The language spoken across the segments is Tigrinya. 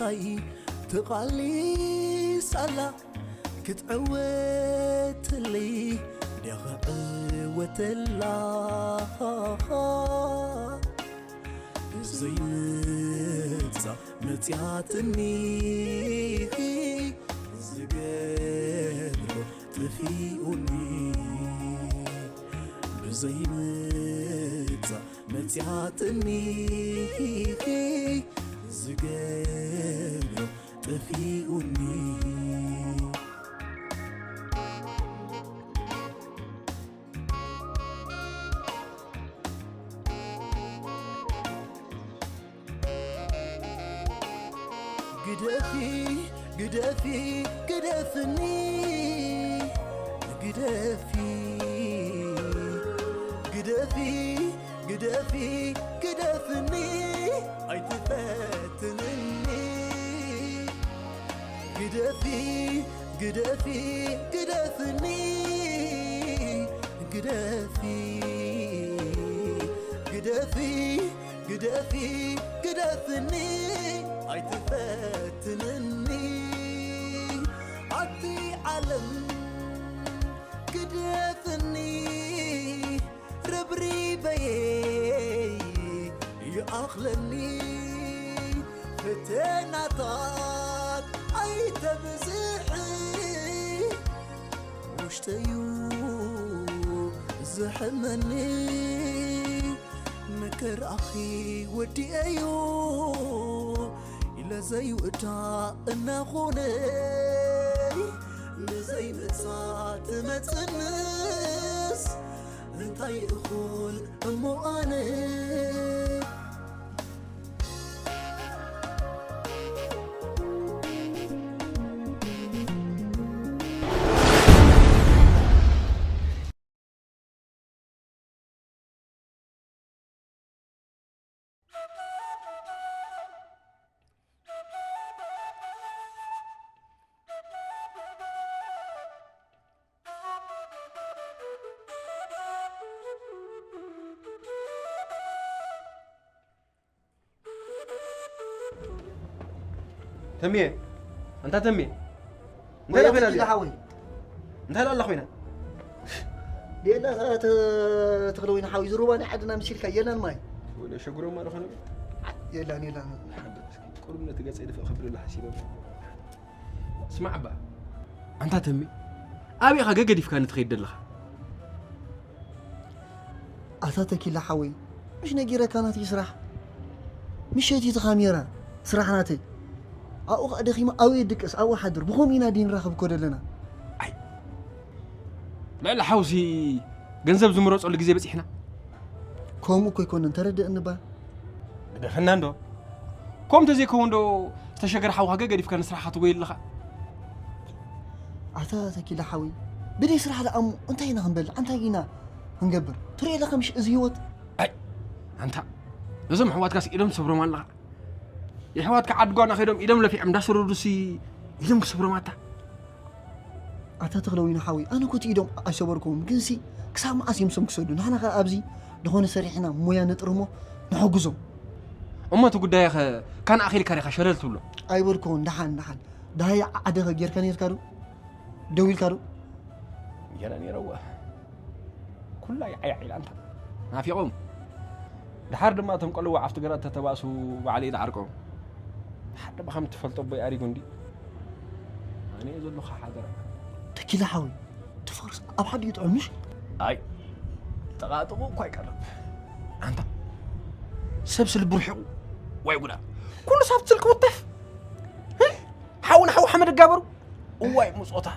ኣይ ትቓሊስ ኣላ ክትዕወትለይ ደኽዕወተላ ዘይምጻ መጽያትኒ ዝገብሮ ጥፊኡኒ ብዘይምጻ መጽያትኒ ዝገብሮ ጥፊኡኒ ግደፊ ግደፊ ግደፍኒ ግደፊ ግደፊ ግደፊ ግደፍኒ ኣይትፈትንኒ ግደፊ ግደፊ ግደፍኒ ግደፊ ግደፊ ግደፊ ግደፍኒ ኣይትፈትንኒ ኣቲ ዓለም ግደፍኒ ርብሪበየይ ይኣኽለኒ ፈተናታት ኣይተብዝሒ ውሽጠዩ ዝሕመኒ መከራኺ ወዲኤዮ ኢለ ዘይውዳእ እናኾነ ንዘይምጻእ ትመጽንስ እንታይ እኹል እሞ ኣነ ተምየ፣ ኣንታ ተምየ፣ እንታይ ወያ ኮይና ተኪለ እዚኣ? ሓወይ። እንታይ ኣላ ኮይና? ሌላ ተክለ ወይኒ ሓወይ ዝሩባ ናይ ዓድና ምሲልካ የለን ማይ። ወደ ሸጉሮማ ዝኾነ የላን የላን። ቁሩብ ነቲ ገጸይ ድፍእ ከብለሉ ሓሲበ። ስማዕ እባ ኣንታ ተሚ ኣበይ ኢኻ ገገዲፍካኒ ትኸይድ ዘለኻ? ኣታ ተኪላ ሓወይ ምሽ ነጊረካ ናተይ ስራሕ ምሸት እቲ ካሜራ ስራሕ ናተይ ኣብኡ ከዓ ደኺመ ኣብኡ ይድቅስ ኣብኡ ሓድር ብኸምኡ ኢና ድዩ ንራኸብ እኮ ዘለና ኣይ ልዕሊ ሓውሲ ገንዘብ ዝምረፀሉ ግዜ በፂሕና ከምኡ እኮ ኣይኮነን ተረድእኒ እባ ግደፈና እንዶ። ከምኡ እንተዘይከውን ዶ ዝተሸገረ ሓውኻ ገገዲፍካ ንስራሕኻ ትጎይ ኣለኻ? ኣታ ተኪለ ሓወይ ብደይ ስራሕ ደኣ እሞ እንታይ ኢና ክንበልዕ እንታይ ኢና ክንገብር ትሪኦ ኣለኻ ምሽ እዚ ህይወት ኣይ ኣንታ ነዞም ኣሕዋትካስ ኢዶም ትሰብሮም ኣለኻ የሕዋትካ ዓዲ ጓና ከይዶም ኢዶም ለፊዖም እንዳሰረዱሲ ኢዶም ክሰብሮም ኣታ ኣታ ተኽለዊና ሓወይ ኣነ ኮቲ ኢዶም ኣይሰበርኩዎም ግንሲ ክሳብ መዓስ እዮም ሶም ክሰዱ ንሕና ኸ ኣብዚ ዝኾነ ሰሪሕና ሞያ ነጥርሞ ንሐጉዞም እሞ እቲ ጉዳይ ኸ ካን ኣኺልካ ዲኻ ሸለል ትብሎ ኣይበልኩዎን ደሓን ደሓን ደሃይ ዓደኸ ጌርካ ነርካ ዶ ደው ኢልካ ዶ ጌረ ነይረዋ ኩላ ይዓያዕ ኢላ እንታ ናፊቖም ድሓር ድማ እቶም ቆልዋ ዓፍቲ ግራት ተተባእሱ ባዕለይ ዝዓርቆም ሓደ ብኸም ትፈልጦ ኣቦይ ኣሪጉ እንዲ ኣነ እየ ዘለኹ ሓደራ ተኪላ ሓወይ ትፈርስ ኣብ ሓደ ይጥዑምሽ ኣይ ጠቓጥቑ እኳ ይቀርብ ኣንታ ሰብ ስልቡ ርሒቑ ዋይ ጉዳ ኩሉ ሳብ ስልኪ ውተፍ ሓው ንሓው ሓመድ እጋበሩ እዋይ ምጾታ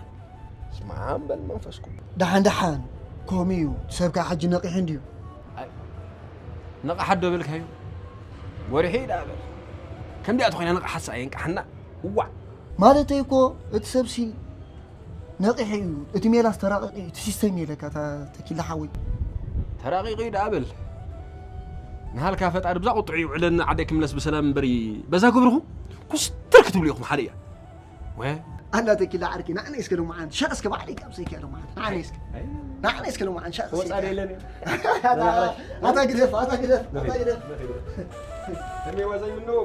ስማዓም በል መንፈስ ቅዱስ ደሓን ደሓን ከምኡ እዩ እቲ ሰብ ከዓ ሕጂ ነቒሑ እንድዩ ነቕሓ ዶ በልካዮ ወርሒ ዳ በል ከምዚኣ ተኾይና ነቕሓሳ የንቅሓና እዋዕ ማለተይ እኮ እቲ ሰብሲ ነቒሑ እዩ እቲ ሜላስ ተራቒቑ እዩ እቲ ሲስተም የለካ ተኪላ ሓወይ ተራቒቑ እዩ ዳ በል ንሃልካ ፈጣሪ ብዛ ቁጥዑ ይውዕለኒ ዓደይ ክምለስ ብሰላም እምበሪ በዛ ግብርኹም ኩስትር ክትብሉ ኢኹም ሓደ እያ ወ ኣላ ተኪላ ዓርኪ ንዓኒ እስከ ሎማዓንቲ ሸቕ እስከ ባዕለይ ካብሰይካ ሎማዓንቲ ንዓኒ እስከ ንዓኒ እስከ ሎማዓንቲ ሸቕ ወጻ ደለን ኣታ ግደፍ ኣታ ግደፍ ኣታ ግደፍ ተሜዋ ዘይምነዎ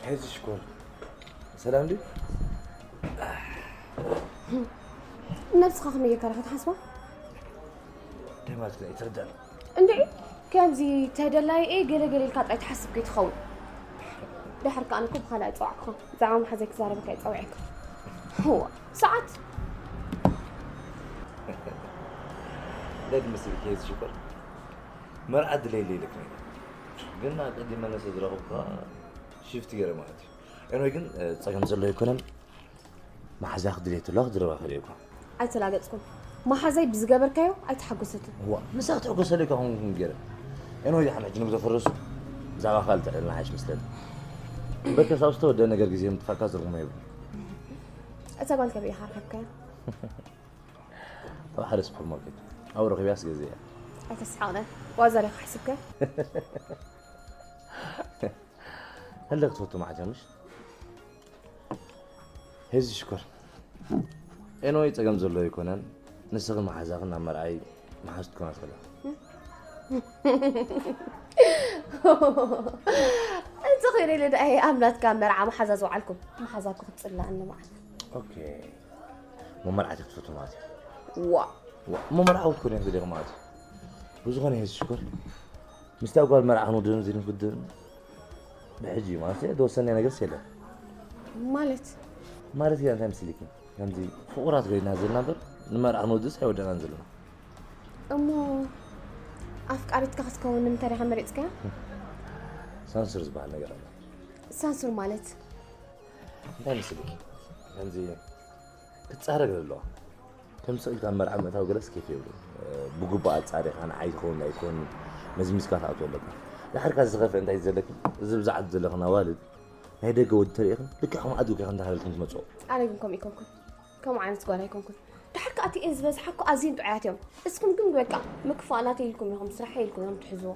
ሄዚ ሽኮር፣ ሰላም ድዩ? ነብስኻ ከመይ ጌርካ ዲኻ ትሓስባ? ደማት ግን ኣይትርዳእን። እንድዒ፣ ከምዚ ተደላየ እየ ገለ ገለ ኢልካ ጥራይ ትሓስብ ከይትኸውን። ድሓር ከኣ ኣነ እኮ ብኻልእ ኣይጸዋዕኩኻን። ብዛዕባ መሓዛይ ክዛረበካ እየ ጸዊዐካ። እዋ፣ ሰዓት። እንታይ ትመስል ሄዚ ሽኮር? መርዓ ድለይለይ ኢለካ ነይረ። ግን ኣቀዲመ ነሰ ዝረኸብኩኻ ሽፍት ገይረ ማለት እዩ። ኤንወይ ግን፣ እ፣ ጸገም ዘሎ ኣይኮነን። መሓዛ ክድልየትላ ክድረባ ክርእየኩም። ኣይተላገጽኩን። መሓዛይ ብዝገበርካዮ ኣይተሓጎሰትን። እዋ፣ ንሳ ክትሕጎሰለይ ኢኻ ከምኡ ገይረ። ኤንወይ፣ ደሓን ሕጂ ንብሎ ፈረሱ። ብዛዕባ ካልእ ተዕልልና ሓይሽ መስለኒ። በርከስ ኣብ ዝተወደአ ነገር ግዜ ምጥፋእካ ትርጉም የብሉን። እታ ጓል ከበይ ኢኻ ረኸብካያ? ኣብ ሓደ ሱፐርማርኬት። ኣብኡ ረኺበያስ ገዚአ። ኣይተስሓቕነ። ዋዛ ዲኻ ሓሲብካ? ህለ ክትፈቱ መዓት እያ፣ ምሽ? ሄዚ ሽኮር። ኤንወይ ጸገም ዘሎ ኣይኮነን። ንስኽን መሓዛኽን ናብ መርዓይ መሓዙት ክትኮና ትኽእላ። እዚ ኺኢለ ኢለ ደኣ እየ ኣብ ናትካ መርዓ መሓዛ ዝወዓልኩ። መሓዛ እኮ ክትጽላእኒ መዓት። ኦኬ። እሞ መርዓቲ ክትፈቱ ማለት እዩ። ዋ። ዋ፣ እሞ መርዓዊ ክትኮኒ ክትደሊ ማለት እዩ። ብዝኾነ ሄዚ ሽኮር። ምስታ ጓል መርዓ ክንውድን እዚ ንክድን ብሕጂ ማለት እዩ፣ ዝተወሰነ ነገር የለን። ማለት? ማለት ግን እንታይ መስልኪ? ከምዚ ፍቑራት ኮይና ዘለና እምበር ንመርዓ ክንወድስ ኣይወደናን ዘለና። እሞ ኣፍቃሪትካ ክትከውን ንምንታይ ዲኻ መሪጽካያ? ሳንሱር ዝበሃል ነገር ኣሎ። ሳንሱር ማለት? እንታይ መስልኪ? ከምዚ ክትጻረግ ኣለዋ። ከም ስቕ ኢልካ መርዓ ምእታው ገለስ ኬፍ የብሉን። ብግቡእ ኣጻሪኻ ንዓይ ዝኸውን ኣይኮን መዝሚዝካ ትኣትዎ ኣለካ። ድሓርካ ዝኸፍእ እንታይ እዩ ዘለኪ? እዚ ብዛዕባ ዘለኽን ኣዋልድ ናይ ደገ ወዲ ተሪእኽን ልክዕ ከምኡ ኣድርጎ ኢኻ እንዳሃለልክን ትመጽኦ። ኣነ ግን ከምኡ ኣይኮንኩን። ከምኡ ዓይነት ጓል ኣይኮንኩን። ድሓር ከኣ እቲኤን ዝበዝሓ እኮ ኣዝየን ጥዑያት እዮም። እስኩም ግን በቃ ምክፋእ ናተይ ኢልኩም ኢኹም፣ ስራሐይ ኢልኩም ኢኹም ትሕዝዎ።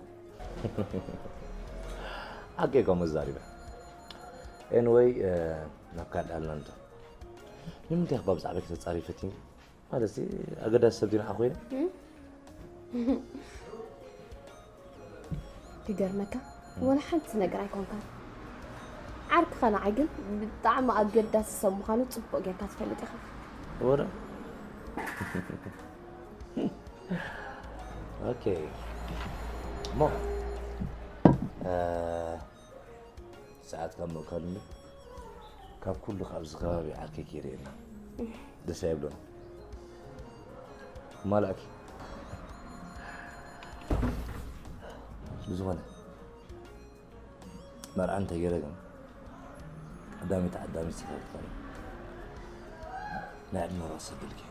ሓቂ እኮ መዛሪበ። ኤንወይ፣ እ፣ ናብ ካልእ ኣልና እንተ። ንምንታይ ኢኺ ብዛዕባይ ከተጻሪ ፈቲኒ? ማለትሲ ኣገዳሲ ሰብ ዲና ኮይነ? እም? ክገርመካ፣ ወላ ሓንቲ ነገር ኣይኮንካን። ዓርክኻ ንዓይ ግን ብጣዕሚ ኣገዳሲ ሰብ ምዃኑ ጽቡቕ ጌርካ ትፈልጥ ኢኻ። ወረ? ኦኬ። እሞ፣ እ፣ ሰዓት ካብ ምእካሉ እምበር፣ ካብ ኩሉ ካብዚ ከባቢ ዓርከይ ከይርእየና ደስ ኣይብሎን። ማላእኪ። ብዝኾነ፣ መርዓ እንተገይረ ግን፣ ቀዳመይቲ ዓዳሚት ንስኺ ክትኮኒ። ናይ ዕድመ ወረቐት ክሰደልኪ።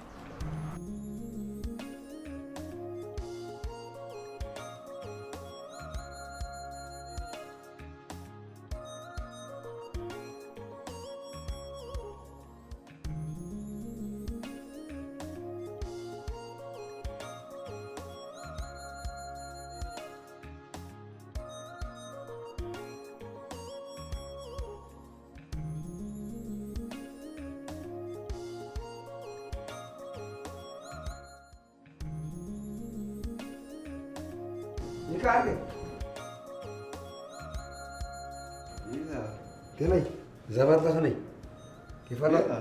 ይከኣል። ይዛ። ከመይ? እዛ ባድላ ከመይ? ኬፍ ኣላ? ይዛ።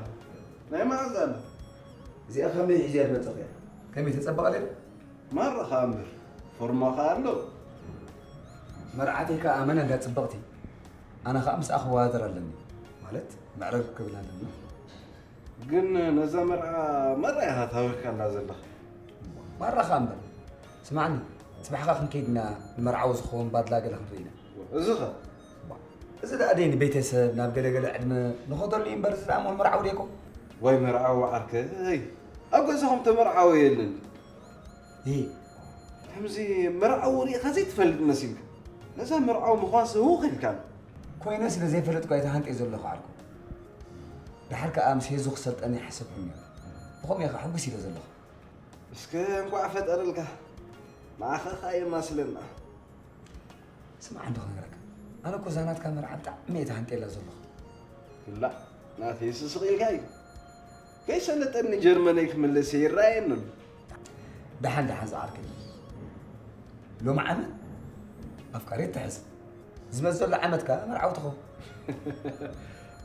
ናይ መዓዝ ኣላ? እዚኣ ከመይ ሒዝያ ትመጽእ እያ? ከመይ ተጸበቐ ድያ? ማራ ኸኣ እምበር፣ ፎርማ ኸኣ ኣሎ። መርዓተይ ከኣ መን እንዳ ጽብቕቲ? ኣነ ኸኣ ምስኣ ክወዳደር ኣለኒ። ማለት፣ ምዕረግ ክብል ኣለኒ። ግን ነዛ መርዓ ማራ ኢኻ ታዊኽካላ ዘለኻ። ማራ ኸኣ እምበር። ስማዕኒ፣ ጽባሕ ኸኣ ክንከይድ ኢና፣ ንመርዓዊ ዝኸውን ባድላ ገለ ክንርኢ ኢና። እዚ ኸ? ባ፣ እዚ ደኣ ደይ ንቤተሰብ፣ ናብ ገለ ገለ ዕድመ ንኸደሉ እዩ እምበር፣ እዚ ደኣ እሞ ንመርዓዊ ደይኮ? ዋይ መርዓዊ ዓርከይ፣ ኣብ ገዛኹም ተመርዓዊ የለን። ይሄ ከምዚ መርዓዊ ሪእኻ ዘይትፈልጥ መሲልካ። ነዛ መርዓዊ ምዃንስ ህውኽ ኢልካ ኣሎ። ኮይነ ስለ ዘይፈለጥኩ ኣይተሃንጥየ ዘለኹ ዓርኩ። ደሓር ከኣ ምስ ሄዙ ክሰልጠኒ ኣይሓሰብኩን ነይረ። ብኸምኡ ኢኻ ሕጉስ ኢለ ዘለኹ። እስከ እንቋዕ ፈጠረልካ። ንዓኻ ከኣ የማስለና። ስማዕ እንዶ ክነግረካ። ኣነ እኮ እዛ ናትካ መርዓ ብጣዕሚ እየ ተሃንጥየላ ዘለኹ። ክላእ፣ ናተይ ስስቕ ኢልካ እዩ። ከይሰለጠኒ ጀርመነይ ክምለስ ይረኣየኒ ኣሎ። ደሓን ደሓን ዝዓርከይ። ሎሚ ዓመት ኣፍቃሪ ትሕዝ። ዝመጽእ ዘሎ ዓመት ከኣ መርዓዊ ትኸውን።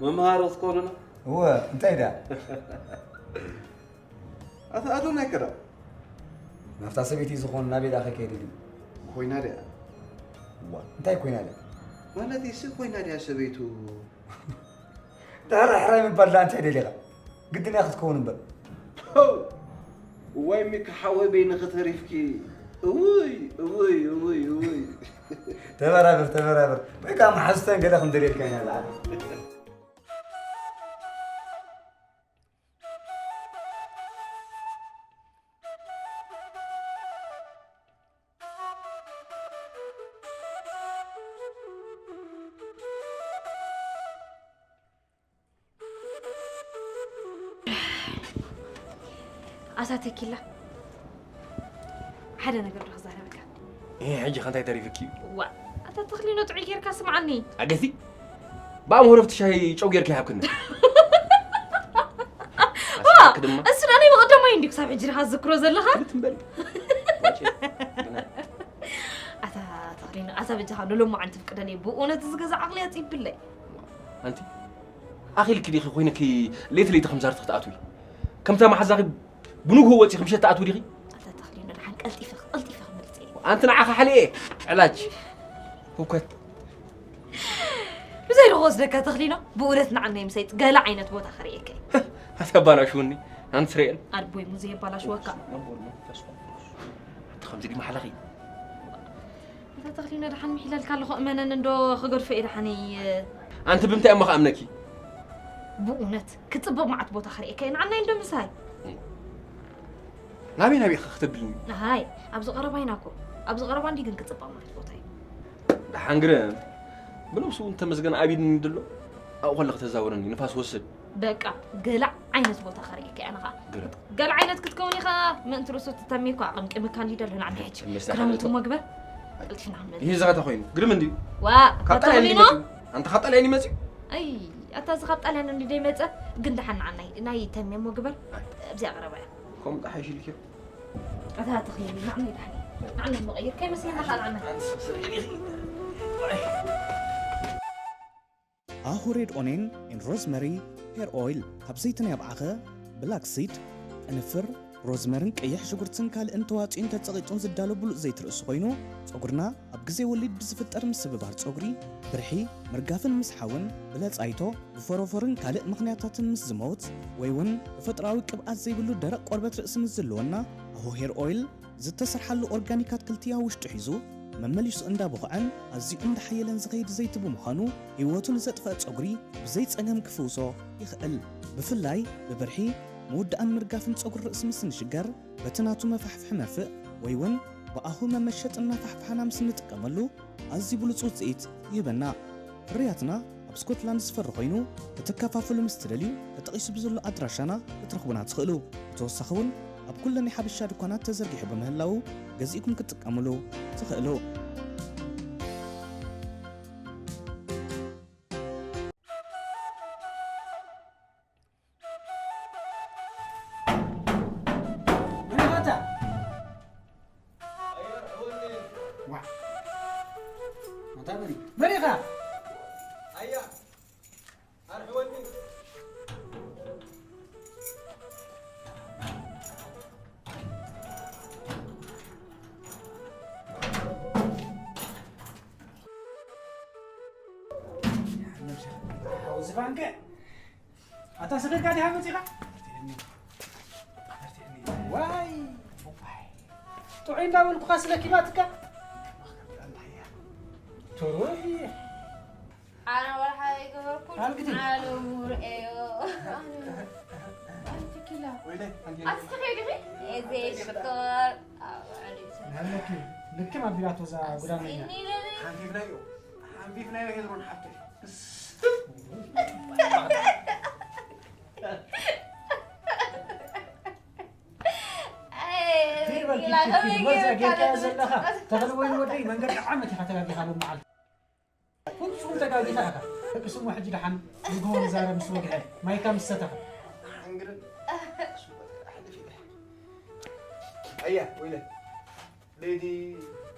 መምሃሪ ክትኮኑና? እወ፣ እንታይ ደኣ? ኣታ ኣዶናይ ከ ደኣ? ናብታ ሰበይቲ ዝኾን ናበይ ደኣ ከይከይድ ኢሉ? ኮይና ድያ? እዋ፣ እንታይ ኮይና ድያ? ማለት እሱ ኮይና ድያ ሰበይቱ? ድሕሪ ሕራይ ምባል ደኣ እንታይ ደሊኻ? ግድን እያ ክትከውን እምበር። ሆው! እዋይ ሚኪ ሓወይ በይንኺ ተሪፍኪ። እውይ፣ እውይ፣ እውይ፣ እውይ። ተበራበር፣ ተበራበር። ወይ ከዓ መሓዙተን ገለ ክንደልየልካ ኢና ለዓል። ኣታ ተኪላ፣ ሓደ ነገር ዶ ክዛረበካ? እህ፣ ሕጂ ከ እንታይ ተሪፍኪ? ዋ፣ ኣታ ተኽሊኖ ጥዑይ ጌርካ ስምዓኒ። ኣገሲ፣ ብኣም ህረፍቲ ሻሂ ጨው ጌርካ ይሃብክኒ። ዋ፣ ኣስሓቅኪ ድማ። እሱ ናይ ብቐዳማይ እንዲ ክሳብ ሕጂ ዲኻ ዝዝክሮ ዘለኻ? ትምህርት እምበል። ዋጭ። ኣታ ተኽሊኖ፣ ኣታ በጃኻ ንሎማዓንቲ ፍቅደለይ። ብእውነት እዚ ገዛ ዓቕሊ ኣጽቢብለይ። ኣንቲ፣ ኣኺልኪ ዲኺ ኮይንኪ ለይቲ ለይቲ ከም ዛርቲ ክትኣትዊ? ከምታ መሓዛኺ ብንግሆ ወጺኺ ምሸት ትኣትዊ ዲኺ? ኣታ ተኽሊኖ፣ ደሓን ቀልጢፈ፣ ቀልጢፈ ክመልጽ እየ። ኣንቲ ንዓኻ ሓልየ፣ ዕላጅ፣ ህውከት። ብዘይ ርኾ ወስደካ ተኽሊኖ፣ ብእውነት ንዓናይ ምሰይጥ ገለ ዓይነት ቦታ ከርእየካ እየ። ኣቲ ኣባላሽውኒ፣ ኣንቲ ስርኤል። ኣድቦይ ሙዚ የባላሽወካ። ኣንቲ ከምዚ ዲማ ሓለኺ? እታ ተኽሊኖ ደሓን ምሒለልካ ኣለኹ፣ እመነኒ እንዶ ክገድፎ እየ ደሓነይ። ኣንቲ ብምንታይ እሞ ክኣምነኪ? ብእውነት ክጽብቕ መዓት ቦታ ክርእየካ እየ፣ ንዓናይ እንዶ ምሳይ። ናበይ ናበይ ኢኻ ክተብልኒ? ሃይ፣ ኣብዚ ቀረባ ኢና እኮ። ኣብዚ ቀረባ እንዲ ግን ክጽብቕ መዓት ቦታ እዩ። ደሓን ግርም፣ ብነብሱ እውን ተመስገን ኣብ ኢድኒ እንድሎ፣ ኣብኡ ከለኺ ተዛውረኒ፣ ንፋስ ወስድ። በቃ፣ ገለ ዓይነት ቦታ ከርእየካ እየ ኣነ ኸኣ። ግርም። ገለ ዓይነት ክትከውን ኢኻ፣ ምእንቲ ርእሱ ትተሚ እኳ ኣቐምቂምካ እንዲ ደሎ ንዓና ሕጂ። ተመስገን ክዳውንቲ እሞ ግበር፣ ኣይ። ቀልጢፍና ክንመጽእ። ይሄ ዝኻ ተኾይኑ፣ ግርም እንድዩ። ዋ፣ ካብ ጣልያን ተኽሊኖ? ይመጽእ። ኣንተ ካብ ጣልያን ይመጽእ። ኣይ፣ ኣታ እዚ ካብ ጣልያን እንዲ ደይመጸ፣ ግን ደሓን ንዓና ናይ ተሚ እሞ ግበር። ኣይ። ኣብዚኣ ቀረባ እያ። ከምኡ ጣሓይሽ ኢልክዮ? ኣታ ተኽሊኖ፣ ንዓና ይድሓን። ንዓና እሞ ቀይር፣ ከይመስለና ኸኣ ንዓና። ኣንተ ሰብ ስርዒ ኢኺ። ኣይ። ኣሁ ሬድ ኦኔን ኤን ሮዝመሪ ሄር ኦይል ካብ ዘይቲ ናይ ኣብዓኸ፣ ብላክ ሲድ፣ ቅንፍር፣ ሮዝመርን ቀይሕ ሽጉርትን ካልእን ተዋጽኡን ተጸቒጡን ዝዳሎ ብሉጽ ዘይቲ ርእሲ ኮይኑ፣ ጸጉርና ኣብ ግዜ ወሊድ ብዝፍጠር ምስብባር ጸጉሪ፣ ብርሒ፣ ምርጋፍን ምስሓውን፣ ብለጻይቶ፣ ብፎሮፎርን ካልእ ምኽንያታትን ምስ ዝመውት፣ ወይ እውን ተፈጥሮኣዊ ቅብኣት ዘይብሉ ደረቕ ቆርበት ርእሲ ምስ ዝህልወና፣ ኣሁ ሄር ኦይል ዝተሰርሓሉ ኦርጋኒክ ኣትክልቲ ኣብ ውሽጡ ሒዙ፣ መመሊሱ እንዳቦኽዐን ኣዝዩ እንዳሓየለን ዝኸይድ ዘይቲ ብምዃኑ፣ ህይወቱ ንዘጥፈአ ጸጉሪ ብዘይ ጸገም ክፍውሶ ይኽእል። ብፍላይ ብብርሒ፣ ምውዳእን ምርጋፍን ጸጉሪ ርእሲ ምስ ንሽገር፣ በቲ ናቱ መፋሕፍሒ መርፍእ ወይ እውን ብኣሁ መመሸጢ እናፋሕፋሕና ምስ እንጥቀመሉ፣ ኣዝዩ ብሉጽ ውጽኢት ይህበና። ፍርያትና ኣብ ስኮትላንድ ዝፈሪ ኮይኑ፣ ክትከፋፈሉ ምስ ትደልዩ፣ ተጠቒሱ ብዘሎ ኣድራሻና ክትረኽቡና ትኽእሉ። ብተወሳኺ እውን፣ ኣብ ኩለን ናይ ሓበሻ ድኳናት ተዘርጊሑ ብምህላዉ፣ ገዚእኩም ክትጥቀሙሉ ትኽእሉ። መን ኢኻ ኣታ? ዋ። ኣንታ መን፣ መን ኢኻ? ኣያ፣ ኣርሕወኒ። ሓው ዝባንከ፣ ኣታ ስደድካ ዲኻ መጺኻ? ዋይ፣ ዋይ። ጥዑይ እንዳበልኩኻ ስለ ኪባትካ። ቶሮይ። ኣነ ወላ ሓደ ኣይገበርኩን። ኣልግቲ። ዓለሙ ርእዮ። ኣንቲ ኪላ። ወይለይ፣ ኣንቲ ኣቲ ትኸይድ ዲኺ? እዚ ሽኮር። ኣብ ልዕሊ እቲ ናለኪ፣ ልክም ኣቢላቶ እዛ ጉዳመኛ። እኒ ኢለኒ። ሓንፊፍናዮ። ሓንፊፍናዮ ሄድሮን ሓፍተይ። ኣይ፣ ኪድ በል፣ ኪድ፣ ኪድ፣ ኪድ። መርዛ ጌርካዮ ዘለኻ ተኽሊ ወይኒ ወደይ መንገዲ ዓመት ኢኻ ተጋጊኻ ሎሚ መዓልቲ። ፍጹም ተጋጊኻ ኢኻ። ደቂ ስሙ ሕጂ ደሓን ንግሆ ንዛረብ ምስ ወግሐ፣ ማይካ ምስ ሰተኻ። ሓንግርን ኣያ፣ ወይለ። ለይቲ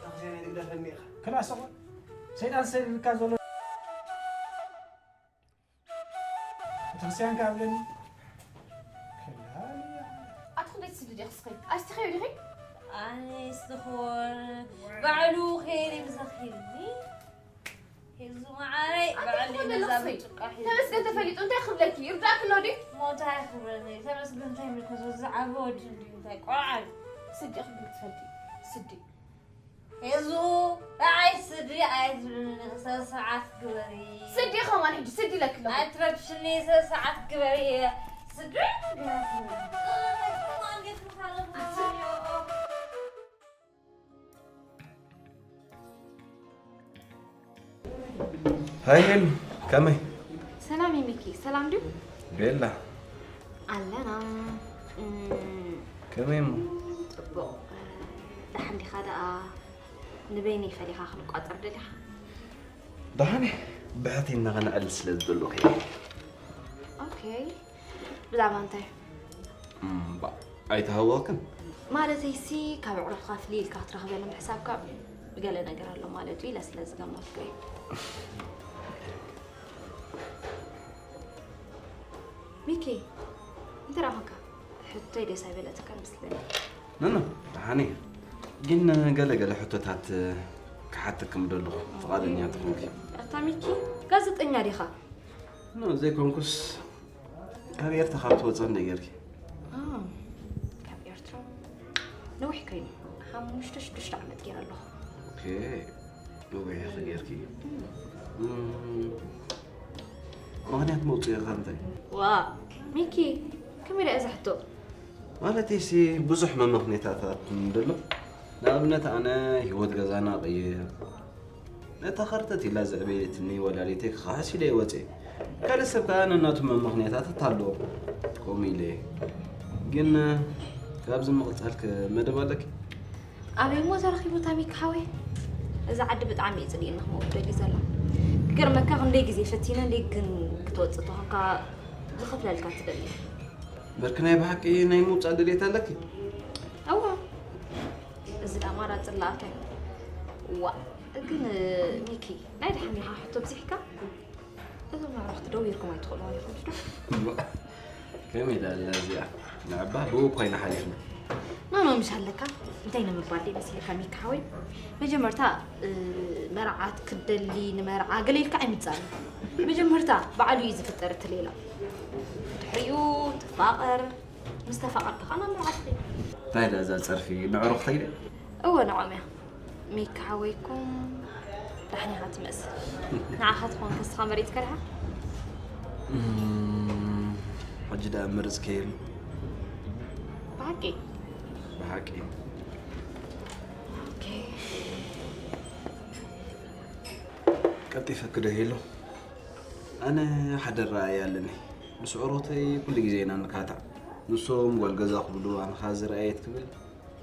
ተኽሴ ናይ ትግደፈኒ ኢኻ። ክላስ እኮ ሰይጣን ሰሪርካ ዘሎ። ክርስቲያን ካብለኒ ክላል ኣቲ ክንደይ ትስድዲ ዲኺ ስኺ? ኣስቲኺዮ ዲኺ? ኣነስ ዝኾን ባዕሉ ከይሪ ምሳኺኒ። ሄዙ መዓረይ፣ ኣቲ ባዕሉ ክኾን ይመዛ ዘለኽሲ? ብጭቃ ሒዙ። ተመስገን ተፈሊጡ እንታይ ክብለኪ? ይርዳእኪ ኣሎ ድዩ? ሞታ ይኽብረኒ። ተመስገን እንታይ ምልክቱ ዝዓበ ወዲ እንድዩ እንታይ ቆልዓ እዩ። ስዲ ክብሉ ትፈልጢ? ስዲ። ሄዙ፣ ኣይ ስዲ ኣይትብልኒ፣ ስነ ስርዓት ግበሪ። ስዲ ከማን ሕጂ ስዲ ኢለኪ ኣለኹ። ኣይትረብሽኒ፣ ስነ ስርዓት ግበሪ። ስዲ ግበሪ። ሃይ ሄሉ፣ ከመይ? ሰላም ሚኪ፣ ሰላም ድዩ? ቤላ፣ ኣለና። እም፣ ከመይ እሞ? ጽቡቕ። ደሓን ዲኻ ደኣ? ንበይነይ ፈሊኻ ክንቋጸር ደሊኻ? ደሓን እየ። ብሕቲ እናኸነዕል ስለ ዝደለኹ እየ። ኦኬ። ብዛዕባ እንታይ? እምባ፣ ኣይተሃወኽክን? ማለተይሲ ካብ ኣዕሩኽካ ፍልይ ኢልካ ክትረኽበሎም ሕሳብካ ገለ ነገር ኣሎ ማለት እዩ ኢለ ስለ ዝገመትኩ እየ። ሚኪ፣ እንታይ ደኣ ኾንካ? ሕቶይ ደስ ኣይበለትካን መስለኒ። ኖ ኖ፣ ደሓን እየ። ግን ገለ ገለ ሕቶታት ክሓተኪ ምደለኹ ፍቓደኛ እንተኾንኪ። ኣታ ሚኪ፣ ጋዜጠኛ ዲኻ? ኖ፣ ዘይኮንኩስ ካብ ኤርትራ ካብ ትወፅእ እንደ ገርኪ። ኣዎ፣ ካብ ኤርትራ ነዊሕ ኮይኑ፣ ሓሙሽተ ሽዱሽተ ዓመት ገይረ ኣለኹ። ኦኬ፣ ነዊሕ ኢኺ ገርኪ። እም፣ ምኽንያት መውፅኢኻ እንታይ? ዋ፣ ሚኪ፣ ከመይ ደኣ እዛ ሕቶ? ማለተይሲ ብዙሕ መመኽንያታት እንድሎ። ንኣብነት ኣነ ህይወት ገዛና እቕይር፣ ነታ ኸርተት ኢላ ዘዕበየትኒ ወላዲተይ ክኸሕስ ኢለ እየ ወፅየ። ካልእ ሰብ ከኣ ነናቱ መመኽንያታት ኣለዎ። ከምኡ ኢለ እየ። ግን ካብዚ ምቕጻል ከ መደብ ኣለኪ? ኣበይ እሞ ተረኺቡ ታሚክ ሓወይ? እዚ ዓዲ ብጣዕሚ እዩ ጽሊእኒ ክመውት ደልዩ ዘሎ። ክገርመካ ክንደይ ግዜ ፈቲነ እንደይ ግን ክትወጽእ ተኾንካ ዝኸፍለልካ ትደሊ። በርኪ ናይ ብሓቂ ናይ ምውጻእ ድሌት ኣለኪ? እወ፣ እዚ ዳ ኣማራጺ ዝለኣኸ እዩ። ዋእ፣ ግን ሚኪ ናይ ደሓን ኢኻ ሕቶ ኣብዚሕካ? እዞም ኣዕሩኽቲ ደው ኢልኩም ኣይትኽእልዎም ኢኹም ዶ? ከመይ ዳላ እዚኣ ንዕባ ብኡ ኮይና ሓሊፍና። ኖ ኖ ምሽ ኣለካ እንታይ ንምባል ደይ መስለካ ሚኪ ሓወይ? መጀመርታ መርዓት ክደሊ ንመርዓ ገለ ኢልካ ኣይምጻእ። መጀመርታ ባዕሉ እዩ ዝፍጠር እቲ ሌላ። ድሕሪኡ ትፋቐር፣ ምስ ተፋቐርካ ኸኣ ናብ መርዓ ትኸይድ። እንታይ ዳ እዛ ጸርፊ ንዕሩኽተይ ድያ? እወ ንዖም እያ። ሚኪ ሓወይኩም ዳሕኒኻ ትመስል። ንዓኻ ትኾን ከስኻ መሬት ከሪኻ? ሕጂ ደኣ መርጽ ከየሉ። ብሓቂ? ብሓቂ። ኦኬ። ቀልጢፈ ክደሄሎ። ኣነ ሓደ ረኣይ ኣለኒ። ምስ ዑሮተይ ኩሉ ግዜ ኢና ንካታዕ። ንሶም ጓል ገዛ ክብሉ ኣንኻ ዝረኣየት ክብል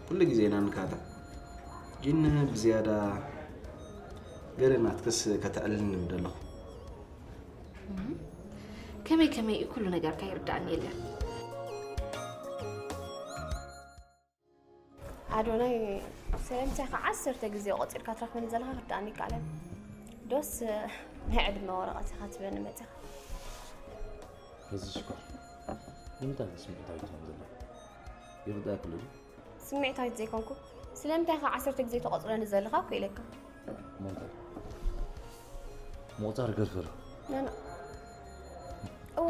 ኩሉ ግዜ ኢና ንካታዕ። ጂን ብዝያዳ ገለ ናትክስ ከተዕልልኒ ምደለኹ። ከመይ ከመይ እዩ ኩሉ ነገርካ ይርዳእኒ የለን። ኣዶናይ ሰለምታይ ከ ዓሰርተ ግዜ ቆጺርካ ትረኽበኒ ዘለኻ ክርዳእኒ ይከኣለን። ዶስ ናይ ዕድመ ወረቐት ኢኻ ትበኒ መጺኻ። እዚ ሽኮር ንምንታይ ስምዒታዊ ትኾን ዘላ? ይርዳእክሉ ድዩ? ስምዒታዊት ዘይኮንኩ ስለምንታይ ኢኻ ዓሰርተ ግዜ ተቆጽረኒ ዘለኻ እኮ ኢለካ። ሞንተ ሞጻር ገርፈር ናና እዋ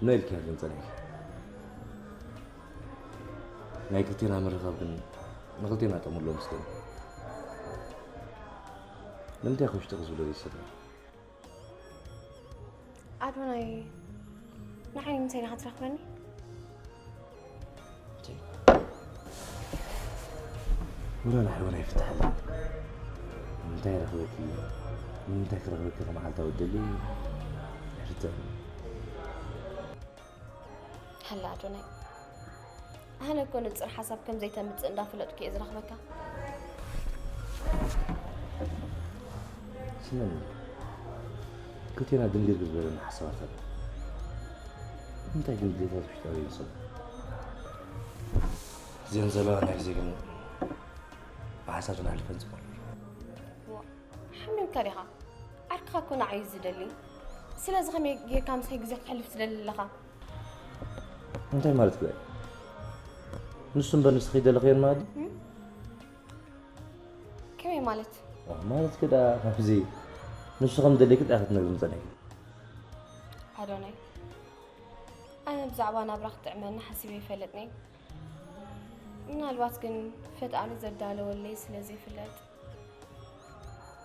ነልኪ ግን ጸኒሕኪ ናይ ክልቴና ምርኻብ ግን ንክልቴና ጠሙሎ ምስገን ንምንታይ ክውሽጢ ክዝብሎ ይሰብና ኣዶናይ ንዓይ ንምንታይ ኢኻ ትረኽበኒ? ወላ ንሓይወን ኣይፍትሓለን ንምንታይ ረኽበኪ ንምንታይ ክረኽበኪ ከመዓልታ ወደሊ ኣይፍትሕን ሃላ ኣዶናይ ኣነ እኮ ንጽር ሓሳብ ከም ዘይተምጽእ እንዳፈለጥኩ እየ ዝረኽበካ ስመኒ ክልቴና ድንግርግር ዝበለና ሓሳባት ኣሎ እንታይ ግን ድሌታት ውሽጣዊ ይመስሉ እዚአን ዘለዋ ናይ ግዜ ግን ብሓሳብ ዝናሕልፈን ጽቡቅ እዩ ሓሚምካ ዲኻ ዓርክኻ እኮ ንዓይ እዩ ዝደሊ። ስለዚ ከመይ ጌርካ ምሳይ ግዜ ክተሕልፍ ትደሊ ኣለኻ? እንታይ ማለት ግዳ? ንሱ እምበር ንስኺ ደለኽዮን ማለት ድዩ? እም? ከመይ ማለት? ማለት ግዳ ከምዚ ንሱ ከም ደለኪ ጥራሕ ክትነግርኒ ጸኒሕኪ። ኣዶናይ፣ ኣነ ብዛዕባ ናብራ ክጥዕመኒ ሓሲበ ይፈልጥኒ። ምናልባት ግን ፈጣሪ ዘዳለወለይ ስለ ዘይፍለጥ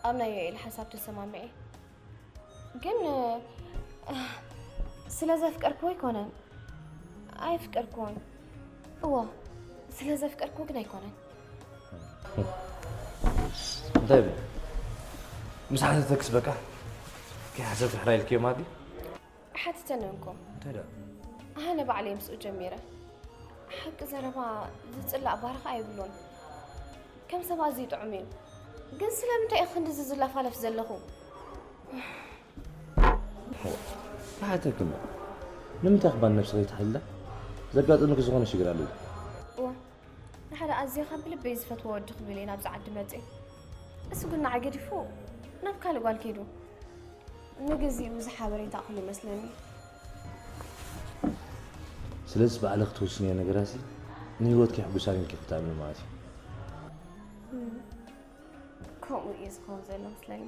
ኣብ ናይ ዮኤል ሓሳብ ተሰማሚዐ። ግን እ፣ ስለ ዘፍቀርክዎ ኣይኮነን። ኣይፍቀርክዎን። እዋ፣ ስለ ዘፍቀርክዎ ግን ኣይኮነን። እንታይ ብል? ምስ ሓተተክስ በቃ ከይሓሰብኪ ሕራይ ኢልክዮ ማለት ድዩ? ሓትተኒ እንኮ። እንታይ ደኣ? ኣነ ባዕለይ ምስኡ ጀሚረ። ሓቂ ዘረባ ዝጽላእ ባህሪ ከኣ የብሉን። ከም ሰብ ኣዝዩ ጥዑም እዩ። ግን ስለምንታይ እዩ ክንድዚ ዝለፋለፍ ዘለኹ? ብሓተክም ንምንታይ ክባን ነብስኺ ትሓልላ? ዘጋጥምኪ ዝኾነ ሽግር ኣሎ ድዩ? እዋ፣ ንሓደ ኣዝኻ ብልበይ ዝፈትዎ ወዲ ክብል እየ ናብዚ ዓዲ መፅእ። እሱ ግን ንዓይ ገዲፉ ናብ ካልእ ጓል ከይዱ። ንግዚኡ እዚ ሓበሬታ እኹል ይመስለኒ። ስለዚ ባዕልኺ ትውስንዮ ነገራሲ ንህይወትኪ የሕጉሳኒ ኢልኪ ክትኣምኒ ማለት እዩ። ከምኡ እዩ ዝኸውን ዘሎ መስለኒ።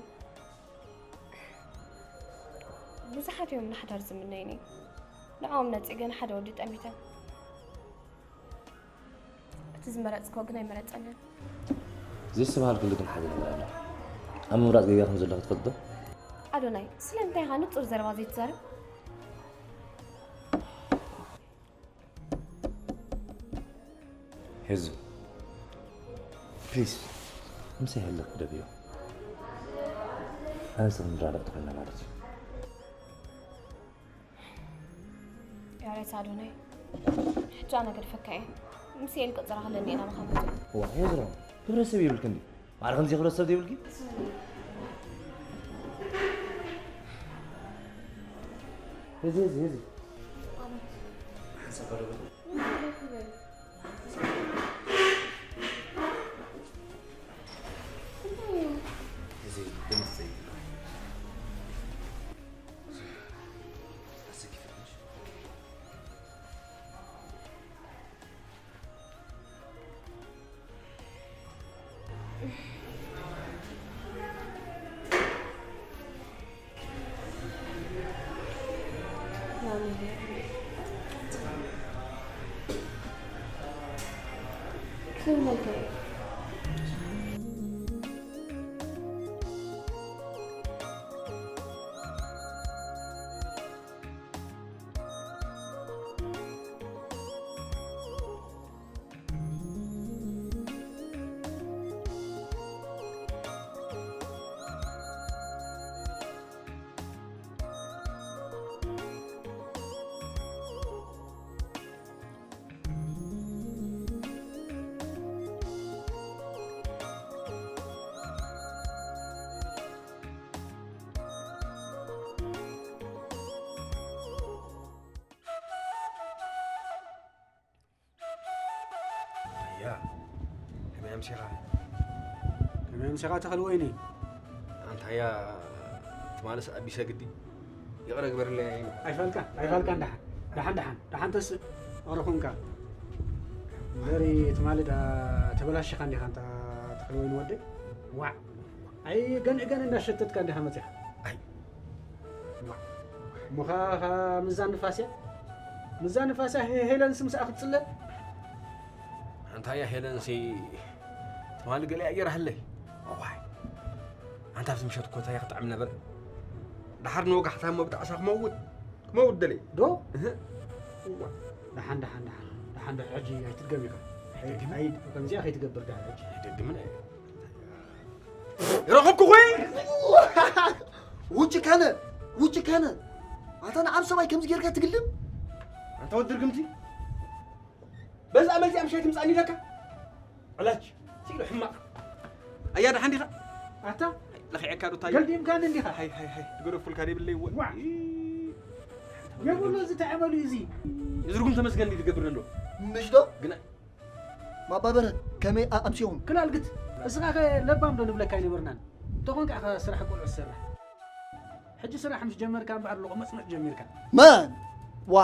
ብዙሓት እዮም ንሓዳር ዝምነዩኒ። ንዕኦም ነጺገ ንሓደ ወዲ ጠሚተ። እቲ ዝመረጽክዎ ግን ኣይመረጸንን። ዘየስተብሃልክሉ ግን ሓደ ነገር ኣሎ። ኣብ ምምራጽ ጌጋ ከም ዘለኺ ትፈልጢ ዶ? ኣዶናይ፣ ስለምንታይ ኢኻ ንጹር ዘረባ ዘይትዛረብ? ሄዙ፣ ፕሊዝ፣ ምሳይ ህልኽ ግደፍዮ። ኣነ ንስኺ ንራዳእ ተኾይና ማለት እዩ። ያሬት ኣዶናይ፣ ሕጂ ኣነ ገድፈካ እየ። ምስ ኤል ቅጽራ ክለኒ ኢና ብኸምቲ። እዋ፣ ሄዝሮ፣ ክብረ ሰብ የብልክን ድዩ? ማዕረ ከምዚ ክብረ ሰብ ዘይብልኪ? ህዚ፣ ህዚ፣ ህዚ። ሓንሳብ ቀረበ። እዚ ድምፅ ዘይብሉ። ኣሰኪፈ ትንሽ። ኣያ፣ ከመይ ኣምሲኻ? ከመይ ኣምሲኻ ተኽሊ ወይኒ? ኣንታ ኣያ፣ ትማልስ ኣቢሰ ግዲ። ይቕረ ግበርለይ ኣያ። ኣይፋልካን፣ ኣይፋልካን ደሓን። ደሓን፣ ደሓን። ደሓን ተስእ። ይቕረ ኩንካ። እምበሪ ትማሊ ደኣ ተበላሺኻ እንዲኻ ኣንታ ተኽሊ ወይኒ ወደይ። ዋዕ። ኣይ ገንእ ገንእ እንዳሸተትካ እንዲኻ መጺኻ። ኣይ። እሞ ኸ ምዛ ንፋስ እያ? ምዛ ንፋስ እያ ሄ-፣ ሄለንስ ምስኣ ክትጽለ? ኣንታ እያ ሄለንሲ ትማሊ ገለ እያ ገይራህለይ። እዋይ። ኣንታ ኣብዚ ምሸት እኮ እንታይ እያ ክትጥዕም ነበረ? ደሓር ንወጋሕታ እሞ ብጣዕሳ ክመውት፣ ክመውት ደለየ። ዶ? እህ። እዋ። ደሓን፣ ደሓን፣ ደሓን። ደሓን፣ ደሓን ሕጂ ኣይትድገም ኢኻ። ኣይደግምን። ኣይ፣ ከምዚኣ ከይትገብር ደሓን ሕጂ። ኣይደግምን እየ። ረኸብኩ ኾይ። ውጭ ከነ፣ ውጭ ከነ። ኣታ ንዓም ሰብኣይ ከምዚ ጌርካ ትግልም? ኣንታ ወዲ ርግምቲ። በዛ መልዚኣ ምሻይ ትምጻኒ ኢለካ? ዕላጅ፣ ሲሉ ሕማቕ። ኣያ ደሓን ዲኻ? ኣታ ለኺዐካ ዶ ታዩ? ገልዲምካኒ እንዲኻ? ሃይ፣ ሃይ፣ ሃይ፣ ትገደፉልካ ደይብለይ እወ። ዋዕ። ኢ። የብሉ እዚ ተዓመሉ እዚ። እዚ ርጉም ተመስገን እንዲ ትገብር ዘሎ። ምሽ ዶ? ግና ማባበረ ከመይ ኣ-፣ ኣምስዮም? ክላልግት፣ እስኻ ከ ለባም ዶ ንብለካ ኣይነበርናን? እንተኾንካ ኢኻ ስራሕ ቆልዑ ትሰርሕ። ሕጂ ስራሕ ምስ ጀመርካ እምበኣር ኣለኹ መጽንዕ ጀሚርካ። መን? ዋ፣